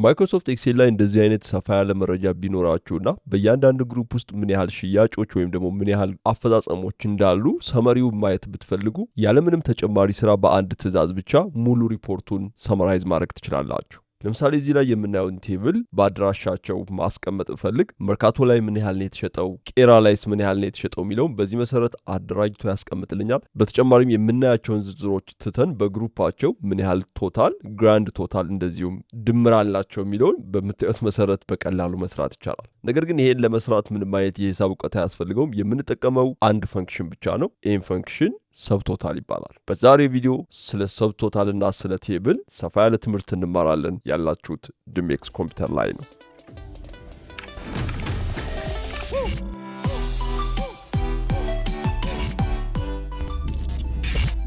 Microsoft Excel ላይ እንደዚህ አይነት ሰፋ ያለ መረጃ ቢኖራችሁና በእያንዳንዱ group ውስጥ ምን ያህል ሽያጮች ወይም ደግሞ ምን ያህል አፈጻጸሞች እንዳሉ summary ው ማየት ብትፈልጉ፣ ያለምንም ተጨማሪ ስራ በአንድ ትዕዛዝ ብቻ ሙሉ ሪፖርቱን summarize ማድረግ ትችላላችሁ። ለምሳሌ እዚህ ላይ የምናየውን table በአድራሻቸው ማስቀመጥ ብፈልግ፣ መርካቶ ላይ ምን ያህል ነው የተሸጠው፣ ቄራ ላይስ ምን ያህል ነው የተሸጠው የሚለውን በዚህ መሰረት አደራጅቶ ያስቀምጥልኛል። በተጨማሪም የምናያቸውን ዝርዝሮች ትተን በ group ኣቸው ምን ያህል total፣ grand total እንደዚሁም ድምር አላቸው የሚለውን በምታዩት መሰረት በቀላሉ መስራት ይቻላል። ነገር ግን ይሄን ለመስራት ምንም አይነት የሂሳብ እውቀት አያስፈልገውም። የምንጠቀመው አንድ function ብቻ ነው። ይህም function subtotal ይባላል። በዛሬ ቪዲዮ ስለ subtotal እና ስለ table ሰፋ ያለ ትምህርት እንማራለን። ያላችሁት ድሜክስ ኮምፒውተር ላይ ነው።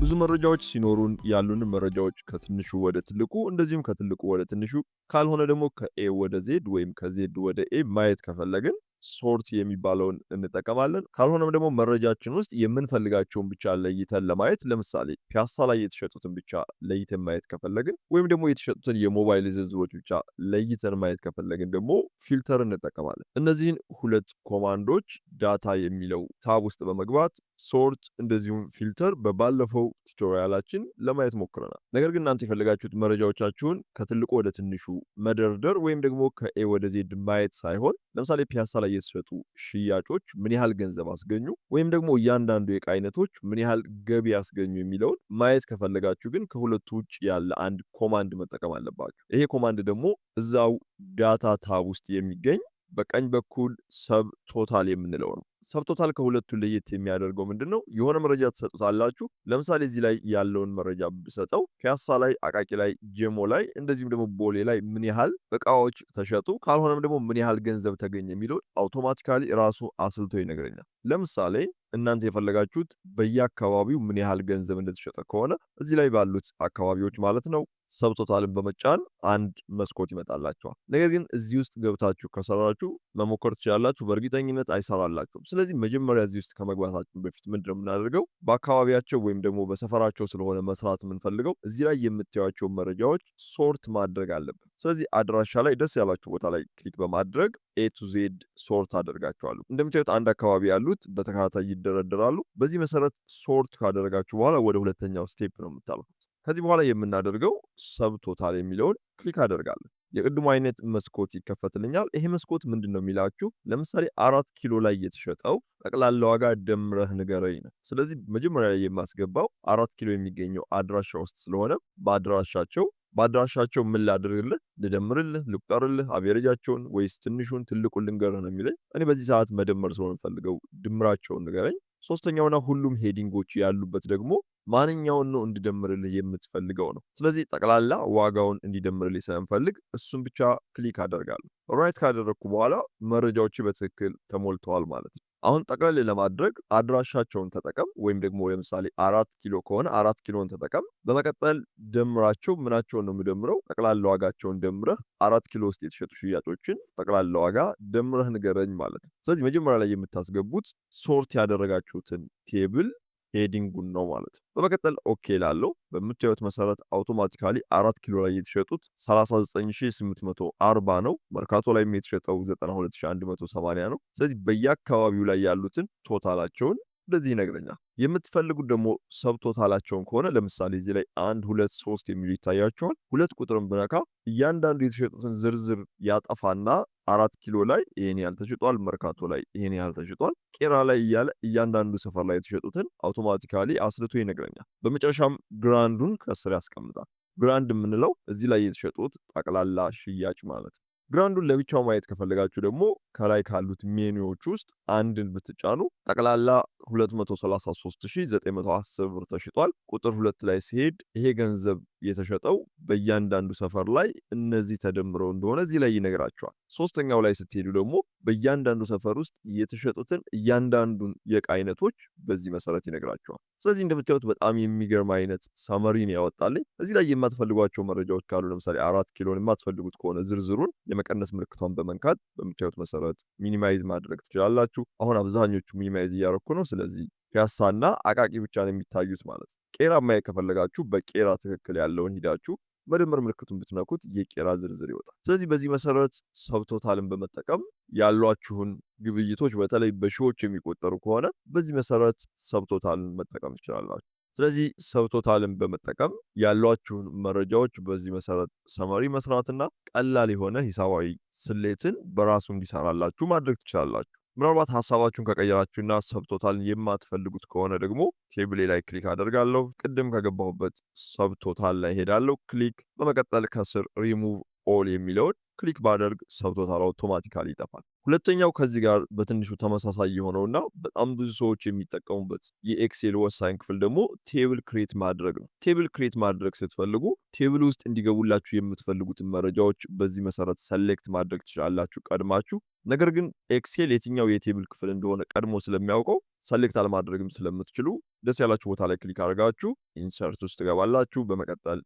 ብዙ መረጃዎች ሲኖሩን ያሉንን መረጃዎች ከትንሹ ወደ ትልቁ፣ እንደዚሁም ከትልቁ ወደ ትንሹ፣ ካልሆነ ደግሞ ከ A ወደ Z ወይም ከ Z ወደ A ማየት ከፈለግን sort የሚባለውን እንጠቀማለን። ካልሆነም ደግሞ መረጃችን ውስጥ የምንፈልጋቸውን ብቻ ለይተን ለማየት፣ ለምሳሌ ፒያሳ ላይ የተሸጡትን ብቻ ለይተን ማየት ከፈለግን ወይም ደግሞ የተሸጡትን የሞባይል ዝርዝሮች ብቻ ለይተን ማየት ከፈለግን ደግሞ filter እንጠቀማለን። እነዚህን ሁለት command ኦች data የሚለው tab ውስጥ በመግባት sort እንደዚሁም filter በባለፈው tutorial ኣችን ለማየት ሞክረናል። ነገር ግን እናንተ የፈለጋችሁት መረጃዎቻችሁን ከትልቁ ወደ ትንሹ መደርደር ወይም ደግሞ ከ A ወደ Z ማየት ሳይሆን፣ ለምሳሌ ፒያሳ ላይ የተሸጡ ሽያጮች ምን ያህል ገንዘብ አስገኙ ወይም ደግሞ እያንዳንዱ የዕቃ አይነቶች ምን ያህል ገቢ አስገኙ የሚለውን ማየት ከፈለጋችሁ ግን ከሁለቱ ውጭ ያለ አንድ command መጠቀም አለባችሁ። ይሄ command ደግሞ እዛው data tab ውስጥ የሚገኝ በቀኝ በኩል subtotal የምንለው ነው። Subtotal ከሁለቱ ለየት የሚያደርገው ምንድን ነው? የሆነ መረጃ ትሰጡታላችሁ። ለምሳሌ እዚህ ላይ ያለውን መረጃ ብሰጠው ፒያሳ ላይ፣ አቃቂ ላይ፣ ጀሞ ላይ እንደዚሁም ደግሞ ቦሌ ላይ ምን ያህል እቃዎች ተሸጡ፣ ካልሆነም ደግሞ ምን ያህል ገንዘብ ተገኘ የሚለውን automatically ራሱ አስልቶ ይነግረኛል። ለምሳሌ እናንተ የፈለጋችሁት በየአካባቢው ምን ያህል ገንዘብ እንደተሸጠ ከሆነ እዚህ ላይ ባሉት አካባቢዎች ማለት ነው subtotal ን በመጫን አንድ መስኮት ይመጣላችኋል። ነገር ግን እዚህ ውስጥ ገብታችሁ ከሰራችሁ መሞከር ትችላላችሁ። በእርግጠኝነት አይሰራላችሁም። ስለዚህ መጀመሪያ እዚህ ውስጥ ከመግባታችን በፊት ምንድን ነው የምናደርገው? በአካባቢያቸው ወይም ደግሞ በሰፈራቸው ስለሆነ መስራት የምንፈልገው እዚህ ላይ የምታዩቸውን መረጃዎች sort ማድረግ አለብን። ስለዚህ አድራሻ ላይ ደስ ያላችሁ ቦታ ላይ click በማድረግ A to Z sort አደርጋቸዋለሁ። እንደምታዩት አንድ አካባቢ ያሉት በተከታታይ ይደረደራሉ። በዚህ መሰረት sort ካደረጋችሁ በኋላ ወደ ሁለተኛው step ነው የምታልፉት። ከዚህ በኋላ የምናደርገው subtotal የሚለውን click አደርጋለሁ። የቅድሙ አይነት መስኮት ይከፈትልኛል። ይሄ መስኮት ምንድን ነው የሚላችሁ? ለምሳሌ 4 ኪሎ ላይ የተሸጠው ጠቅላላ ዋጋ ደምረህ ንገረኝ ነው። ስለዚህ መጀመሪያ ላይ የማስገባው 4 ኪሎ የሚገኘው አድራሻ ውስጥ ስለሆነ በአድራሻቸው ምን ላድርግልህ? ልደምርልህ፣ ልቁጠርልህ፣ average ኣቸውን ወይስ ትንሹን ትልቁን ልንገርህ ነው የሚለኝ። እኔ በዚህ ሰዓት መደመር ስለሆነ የምፈልገው ድምራቸውን ንገረኝ። ሶስተኛውና ሁሉም heading ኦች ያሉበት ደግሞ ማንኛውን ነው እንዲደምርልህ የምትፈልገው ነው። ስለዚህ ጠቅላላ ዋጋውን እንዲደምርልህ ስለምፈልግ እሱን ብቻ click አደርጋለሁ። Right ካደረግኩ በኋላ መረጃዎች በትክክል ተሞልተዋል ማለት ነው። አሁን ጠቅለል ለማድረግ አድራሻቸውን ተጠቀም ወይም ደግሞ ለምሳሌ 4 ኪሎ ከሆነ 4 ኪሎን ተጠቀም። በመቀጠል ደምራቸው። ምናቸውን ነው የምደምረው? ጠቅላላ ዋጋቸውን ደምረህ 4 ኪሎ ውስጥ የተሸጡ ሽያጮችን ጠቅላላ ዋጋ ደምረህ ንገረኝ ማለት ነው። ስለዚህ መጀመሪያ ላይ የምታስገቡት sort ያደረጋችሁትን table heading ኡን ነው ማለት ነው። በመቀጠል okay እላለሁ። በምታዩት መሰረት automatically 4 ኪሎ ላይ የተሸጡት 39,840 ነው። መርካቶ ላይ የተሸጠው 92,180 ነው። ስለዚህ በየአካባቢው ላይ ያሉትን total ኣቸውን እንደዚህ ይነግረኛል። የምትፈልጉት ደግሞ subtotal ኣቸውን ከሆነ ለምሳሌ እዚህ ላይ አንድ፣ ሁለት፣ ሶስት የሚሉ ይታያቸዋል። ሁለት ቁጥርን ብነካ እያንዳንዱ የተሸጡትን ዝርዝር ያጠፋና 4 ኪሎ ላይ ይሄን ያህል ተሽጧል፣ መርካቶ ላይ ይሄን ያህል ተሽጧል፣ ቄራ ላይ እያለ እያንዳንዱ ሰፈር ላይ የተሸጡትን automatically አስልቶ ይነግረኛል። በመጨረሻም grand ኡን ከስር ያስቀምጣል። Grand የምንለው እዚህ ላይ የተሸጡት ጠቅላላ ሽያጭ ማለት ነው። Grand ኡን ለብቻው ማየት ከፈለጋችሁ ደግሞ ከላይ ካሉት ሜኒዎች ውስጥ አንድን ብትጫኑ ጠቅላላ 233,910 ብር ተሽጧል። ቁጥር ሁለት ላይ ሲሄድ ይሄ ገንዘብ የተሸጠው በእያንዳንዱ ሰፈር ላይ እነዚህ ተደምረው እንደሆነ እዚህ ላይ ይነግራችኋል። ሶስተኛው ላይ ስትሄዱ ደግሞ በእያንዳንዱ ሰፈር ውስጥ የተሸጡትን እያንዳንዱን የዕቃ አይነቶች በዚህ መሰረት ይነግራችኋል። ስለዚህ እንደምታዩት በጣም የሚገርም አይነት summary ነው ያወጣልኝ። እዚህ ላይ የማትፈልጓቸው መረጃዎች ካሉ፣ ለምሳሌ 4 ኪሎን የማትፈልጉት ከሆነ ዝርዝሩን የመቀነስ ምልክቷን በመንካት በምታዩት መሰረት minimize ማድረግ ትችላላችሁ። አሁን አብዛኞቹ minimize እያደረኩ ነው። ስለዚህ ፒያሳና አቃቂ ብቻ ነው የሚታዩት ማለት ነው። ቄራ ማየት ከፈለጋችሁ በቄራ ትክክል ያለውን ሂዳችሁ መደመር ምልክቱን ብትነኩት የቄራ ዝርዝር ይወጣል። ስለዚህ በዚህ መሰረት subtotal ን በመጠቀም ያሏችሁን ግብይቶች በተለይ በሺዎች የሚቆጠሩ ከሆነ በዚህ መሰረት subtotal ን መጠቀም ትችላላችሁ። ስለዚህ subtotal ን በመጠቀም ያሏችሁን መረጃዎች በዚህ መሰረት summary መስራትና ቀላል የሆነ ሂሳባዊ ስሌትን በራሱ እንዲሰራላችሁ ማድረግ ትችላላችሁ። ምናልባት ሀሳባችሁን ከቀየራችሁና subtotal ን የማትፈልጉት ከሆነ ደግሞ table ኤ ላይ click አደርጋለሁ። ቅድም ከገባሁበት subtotal ላይ ሄዳለሁ። Click በመቀጠል ከስር ሪሙቭ ኦል የሚለውን click ባደርግ subtotal automatically ይጠፋል። ሁለተኛው ከዚህ ጋር በትንሹ ተመሳሳይ የሆነውና በጣም ብዙ ሰዎች የሚጠቀሙበት የ Excel ወሳኝ ክፍል ደግሞ table create ማድረግ ነው። Table create ማድረግ ስትፈልጉ table ውስጥ እንዲገቡላችሁ የምትፈልጉትን መረጃዎች በዚህ መሰረት select ማድረግ ትችላላችሁ ቀድማችሁ። ነገር ግን Excel የትኛው የ table ክፍል እንደሆነ ቀድሞ ስለሚያውቀው select አለማድረግም ስለምትችሉ ደስ ያላችሁ ቦታ ላይ click አድርጋችሁ insert ውስጥ ትገባላችሁ። በመቀጠል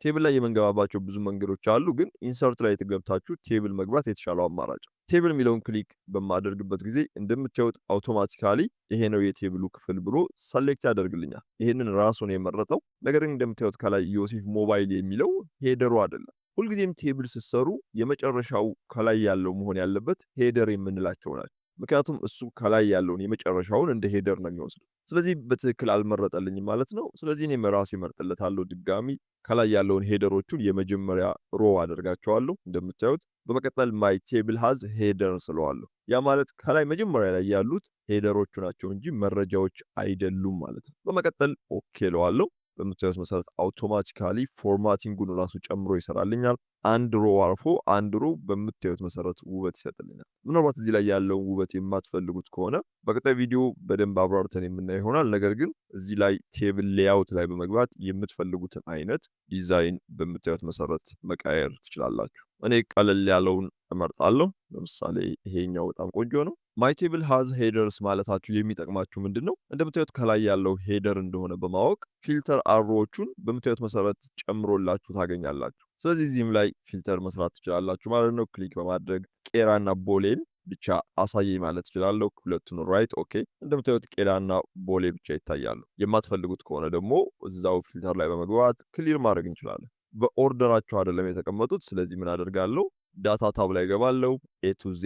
table ላይ የምንገባባቸው ብዙ መንገዶች አሉ፣ ግን insert ላይ ገብታችሁ table መግባት የተሻለው አማራጭ። Table የሚለውን click በማደርግበት ጊዜ እንደምታዩት automatically ይሄ ነው የ table ኡ ክፍል ብሎ select ያደርግልኛል። ይሄንን ራሱን የመረጠው ነገር ግን እንደምታዩት ከላይ ዮሴፍ ሞባይል የሚለው header ኡ አይደለም። ሁልጊዜም table ስትሰሩ የመጨረሻው ከላይ ያለው መሆን ያለበት header የምንላቸው ናቸው። ምክንያቱም እሱ ከላይ ያለውን የመጨረሻውን እንደ header ነው የሚወስደው። ስለዚህ በትክክል አልመረጠልኝም ማለት ነው። ስለዚህ እኔም ራሴ እመርጥለታለሁ። ድጋሚ ከላይ ያለውን header ኦቹን የመጀመሪያ row አደርጋቸዋለሁ እንደምታዩት። በመቀጠል my table has header እለዋለሁ። ያ ማለት ከላይ መጀመሪያ ላይ ያሉት header ኦቹ ናቸው እንጂ መረጃዎች አይደሉም ማለት ነው። በመቀጠል okay እለዋለሁ። በምታዩት መሰረት automatically formatting ኡን ራሱ ጨምሮ ይሰራልኛል። አንድ row አርፎ አንድ row በምታዩት መሰረት ውበት ይሰጥልኛል። ምናልባት እዚህ ላይ ያለውን ውበት የማትፈልጉት ከሆነ በቀጣይ ቪዲዮ በደንብ አብራርተን የምናየው ይሆናል። ነገር ግን እዚህ ላይ table layout ላይ በመግባት የምትፈልጉትን አይነት ዲዛይን በምታዩት መሰረት መቀየር ትችላላችሁ። እኔ ቀለል ያለውን እመርጣለሁ። ለምሳሌ ይሄኛው በጣም ቆንጆ ነው። My table has headers ማለታችሁ የሚጠቅማችሁ ምንድን ነው? እንደምታዩት ከላይ ያለው header እንደሆነ በማወቅ filter arrow ዎቹን በምታዩት መሰረት ጨምሮላችሁ ታገኛላችሁ። ስለዚህ እዚህም ላይ filter መስራት ትችላላችሁ ማለት ነው። Click በማድረግ ቄራና ቦሌን ብቻ አሳየኝ ማለት እችላለሁ። ሁለቱን right okay። እንደምታዩት ቄራና ቦሌ ብቻ ይታያሉ። የማትፈልጉት ከሆነ ደግሞ እዛው filter ላይ በመግባት clear ማድረግ እንችላለን። በ order ኣቸው አይደለም የተቀመጡት። ስለዚህ ምን አደርጋለሁ? Data tab ላይ ገባለሁ፣ A to Z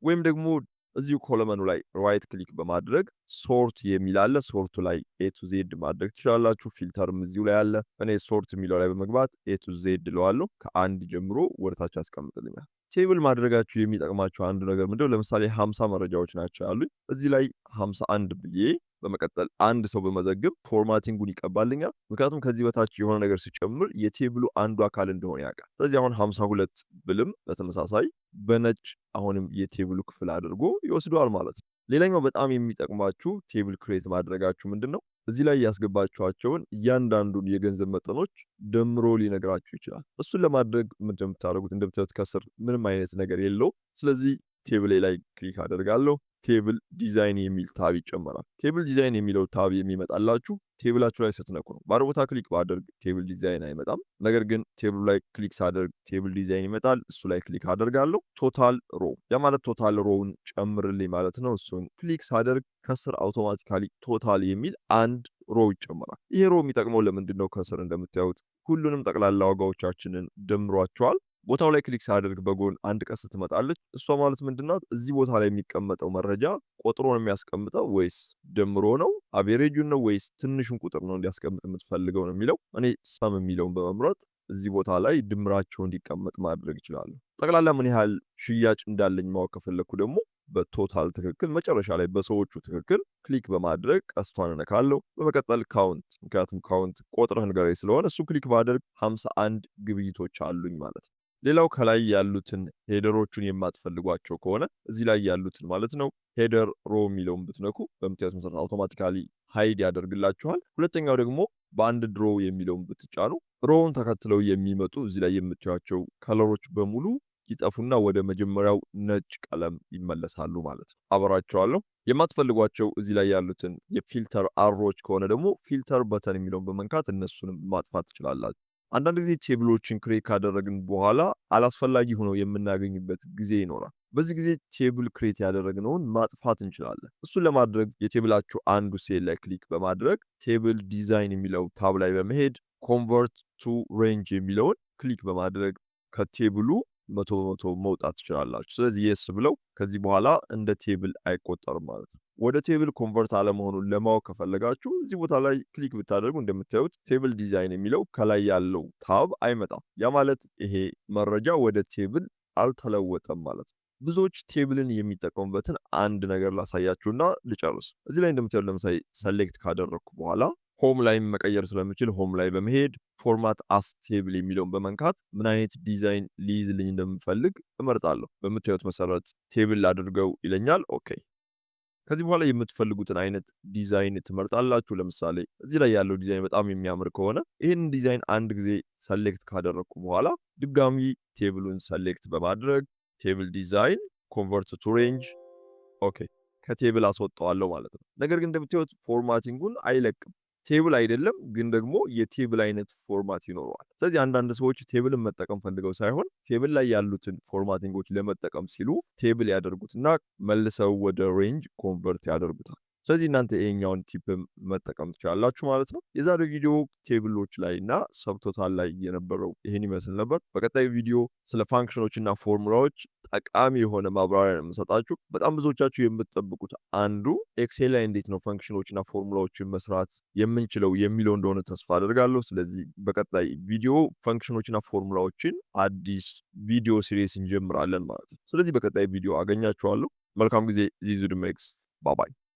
ወይም ደግሞ እዚሁ column ኑ ላይ right click በማድረግ sort የሚል አለ። Sort ኡ ላይ A to Z ማድረግ ትችላላችሁ። Filter ም እዚሁ ላይ አለ። እኔ sort የሚለው ላይ በመግባት A to Z እለዋለሁ። ከአንድ ጀምሮ ወደታች ያስቀምጥልኛል። Table ማድረጋችሁ የሚጠቅማችሁ አንዱ ነገር ምንድነው? ለምሳሌ 50 መረጃዎች ናቸው ያሉኝ። እዚህ ላይ 51 ብዬ በመቀጠል አንድ ሰው በመዘግብ formatting ኡን ይቀባልኛል። ምክንያቱም ከዚህ በታች የሆነ ነገር ሲጨምር የ table ኡ አንዱ አካል እንደሆነ ያውቃል። ስለዚህ አሁን 52 ብልም በተመሳሳይ በነጭ አሁንም የ table ኡ ክፍል አድርጎ ይወስደዋል ማለት ነው። ሌላኛው በጣም የሚጠቅማችሁ table create ማድረጋችሁ ምንድን ነው? እዚህ ላይ ያስገባችኋቸውን እያንዳንዱን የገንዘብ መጠኖች ደምሮ ሊነግራችሁ ይችላል። እሱን ለማድረግ ምንድን ነው የምታደርጉት? እንደምታዩት ከስር ምንም አይነት ነገር የለው። ስለዚህ table ኤ ላይ click አደርጋለሁ። Table design የሚል tab ይጨመራል። Table design የሚለው tab የሚመጣላችሁ table ኣችሁ ላይ ስትነኩ ነው። ባዶ ቦታ click ባደርግ table design አይመጣም። ነገር ግን table ኡ ላይ click ሳደርግ table design ይመጣል። እሱ ላይ click አደርጋለሁ። Total row፣ ያ ማለት total row ውን ጨምርልኝ ማለት ነው። እሱን click ሳደርግ ከስር automatically total የሚል አንድ row ይጨመራል። ይሄ row የሚጠቅመው ለምንድን ነው? ከስር እንደምታዩት ሁሉንም ጠቅላላ ዋጋዎቻችንን ደምሯቸዋል። ቦታው ላይ click ሳደርግ በጎን አንድ ቀስት ትመጣለች። እሷ ማለት ምንድናት? እዚህ ቦታ ላይ የሚቀመጠው መረጃ ቆጥሮ ነው የሚያስቀምጠው ወይስ ደምሮ ነው? Average ኡን ነው ወይስ ትንሹን ቁጥር ነው እንዲያስቀምጥ የምትፈልገው ነው የሚለው። እኔ sum የሚለውን በመምረጥ እዚህ ቦታ ላይ ድምራቸው እንዲቀመጥ ማድረግ እችላለሁ። ጠቅላላ ምን ያህል ሽያጭ እንዳለኝ ማወቅ ከፈለግኩ ደግሞ በ total ትክክል መጨረሻ ላይ በሰዎቹ ትክክል click በማድረግ ቀስቷን እነካለሁ። በመቀጠል count፣ ምክንያቱም count ቆጥረህ ንገረኝ ስለሆነ እሱ click ባደርግ 51 ግብይቶች አሉኝ ማለት ነው። ሌላው ከላይ ያሉትን header ኦቹን የማትፈልጓቸው ከሆነ እዚህ ላይ ያሉትን ማለት ነው header row የሚለውን ብትነኩ በምታዩት መሰረት automatically hide ያደርግላችኋል። ሁለተኛው ደግሞ banded row የሚለውን ብትጫኑ row ውን ተከትለው የሚመጡ እዚህ ላይ የምታዩቸው color ኦች በሙሉ ይጠፉና ወደ መጀመሪያው ነጭ ቀለም ይመለሳሉ ማለት ነው። አበራቸዋለሁ። የማትፈልጓቸው እዚህ ላይ ያሉትን የ filter arrow ዎች ከሆነ ደግሞ filter button የሚለውን በመንካት እነሱንም ማጥፋት ትችላላችሁ። አንዳንድ ጊዜ table ኦችን create ካደረግን በኋላ አላስፈላጊ ሆነው የምናገኝበት ጊዜ ይኖራል። በዚህ ጊዜ table create ያደረግነውን ማጥፋት እንችላለን። እሱን ለማድረግ የ table ኣችሁ አንዱ ሴል ላይ click በማድረግ table design የሚለው tab ላይ በመሄድ Convert to range የሚለውን click በማድረግ ከ table ኡ 100% መውጣት ትችላላችሁ። ስለዚህ yes ብለው ከዚህ በኋላ እንደ table አይቆጠርም ማለት ነው። ወደ table convert አለመሆኑን ለማወቅ ከፈለጋችሁ እዚህ ቦታ ላይ click ብታደርጉ እንደምታዩት table design የሚለው ከላይ ያለው tab አይመጣም። ያ ማለት ይሄ መረጃ ወደ table አልተለወጠም ማለት ነው። ብዙዎች table ን የሚጠቀሙበትን አንድ ነገር ላሳያችሁና ልጨርስ። እዚህ ላይ እንደምታዩት ለምሳሌ select ካደረግኩ በኋላ home ላይ መቀየር ስለምችል home ላይ በመሄድ format as table የሚለውን በመንካት ምን አይነት ዲዛይን ሊይዝልኝ እንደምፈልግ እመርጣለሁ። በምታዩት መሰረት table አድርገው ይለኛል። Okay። ከዚህ በኋላ የምትፈልጉትን አይነት ዲዛይን ትመርጣላችሁ። ለምሳሌ እዚህ ላይ ያለው ዲዛይን በጣም የሚያምር ከሆነ ይህንን ዲዛይን አንድ ጊዜ select ካደረግኩ በኋላ ድጋሚ table ኡን select በማድረግ table design፣ convert to range፣ okay፣ ከ table አስወጣዋለሁ ማለት ነው። ነገር ግን እንደምታዩት formatting ኡን አይለቅም። Table አይደለም ግን ደግሞ የ table አይነት format ይኖረዋል። ስለዚህ አንዳንድ ሰዎች table ን መጠቀም ፈልገው ሳይሆን table ላይ ያሉትን formatting ኦች ለመጠቀም ሲሉ table ያደርጉትና መልሰው ወደ range convert ያደርጉታል። ስለዚህ እናንተ ይሄኛውን tip መጠቀም ትችላላችሁ ማለት ነው። የዛሬው ቪዲዮ table ኦች ላይ እና subtotal ላይ የነበረው ይህን ይመስል ነበር። በቀጣዩ ቪዲዮ ስለ function ኦች እና ፎርሙላዎች ጠቃሚ የሆነ ማብራሪያ ነው የምሰጣችሁ። በጣም ብዙዎቻችሁ የምትጠብቁት አንዱ Excel ላይ እንዴት ነው function ኦች እና ፎርሙላዎችን መስራት የምንችለው የሚለው እንደሆነ ተስፋ አደርጋለሁ። ስለዚህ በቀጣይ ቪዲዮ function ኦች እና ፎርሙላዎችን አዲስ ቪዲዮ series እንጀምራለን ማለት ነው። ስለዚህ በቀጣይ ቪዲዮ አገኛችኋለሁ። መልካም ጊዜ። ዚዙ ድሜክስ፣ bye bye።